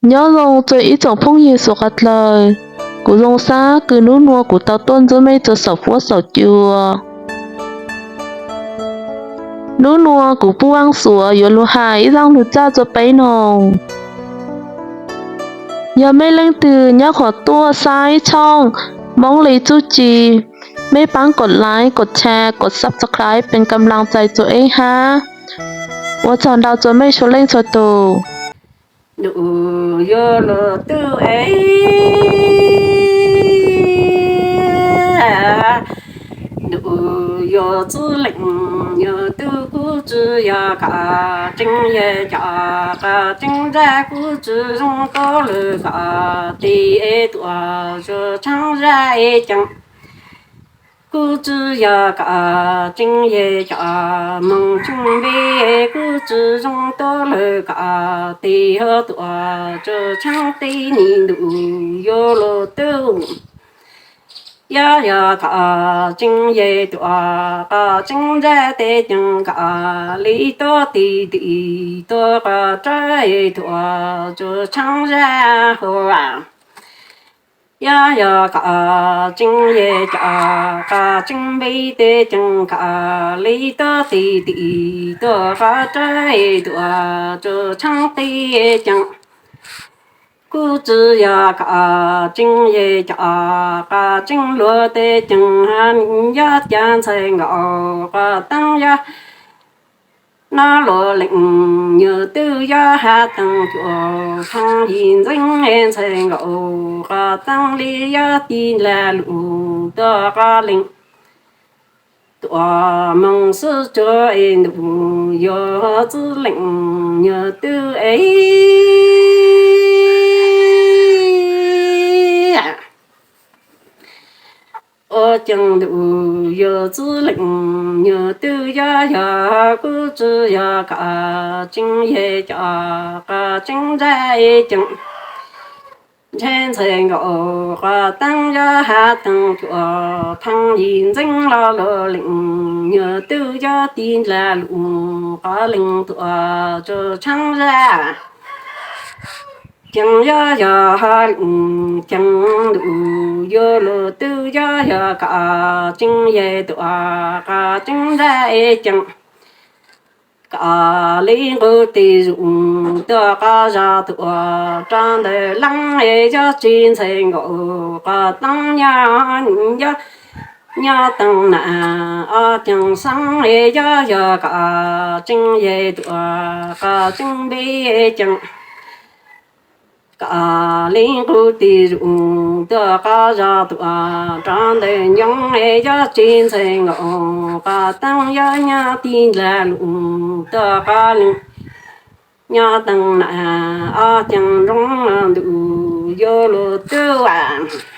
Nyob zoo txog ib tsoom phooj ywg suav qhov dlawg, kuv Zoo Xab kws nub nua kuv tau tuaj ntxub mej txog saum fuab saum cua. Nub nua kuv Pub Vaaj Xuav yuav lug has ib zaaj lug txaj txug peb noog. Yog mej leej twg nyob qhov tuaj saib tshooj Moob Li Txuj Ci, mej paab kov like, kov share, kov subscribe pes kam laag txais txug eb hab. Ua tsaug ntau txug mej txhua leej txhua tug. Nub yuav lug tub es, nub yuav txwv leej yug tub kuv tsi yog kom tseeb yog cov kom tseeb nrag kuv tsi zoo tuab lug kom tig tuam tsuas tshaab zaj es ceem. Kuv tsi yog kom tseeb yog cov moog tseeb npe kuv tsi zoo tuab lug kom tig tuam tsuas tshaab teb nub yuav lug tub. Yog yog kom tseeb yog tuam kom tseeb nrag teb ceem kom li tuab tig tig tuab kom rab tuam tsuas tshaab zaj hua. Yog yog kom tseeb yog cov kom tseeb npe teb ceem kom li tuab tig tig tuab kom rab tuam tsuas tshaab teb ceem. Kuv tsi yog kom tseeb yog cov kom tseeb luag teb ceem hab yog cov ntxhais nkaus kom taab yog nub luag leej yug tub yog hab taag cuam phaaj yim ntxeeb ntxhais nkaus kom taab li yog tig nrag lug tuab kom leej tuam moog xwb tsuag es nub yuav txwv leej yug tub es. Ua ceem nub yuav txwv leej yug tub yog yog kuv tsi yog kom tseeb yog cov kom tseeb nrag ceem. Ntshai ntxhais nkaus kom taab yog hab taag cuam phaaj yim ntxeeb los luag leej yug tub yog tig nrag lug kom leej tuam tsuas tshaab zaj. Ceem yog yog hab ceem nub yuav lug tub yog yog kom tseeb yog tuam kom tseeb nrag ceem kom li nqus tig zuj tuaj kom zog tuam rua ntawm leej es yog tsi ntxhais nkaus kom taab nyob yog nyob taag nam ob ceem xeeb es yog yog kom tseeb yog tuam kom tseeb npe ceem kom li nqus tig zuj tuaj kom zog tuam rua ntawm nyoog es yog tsi ntxhais nkaus kom taab yog nyob tig nrag lug tuaj kom leej nyob taag nam ob ceem nroo nub yuav lug tub as.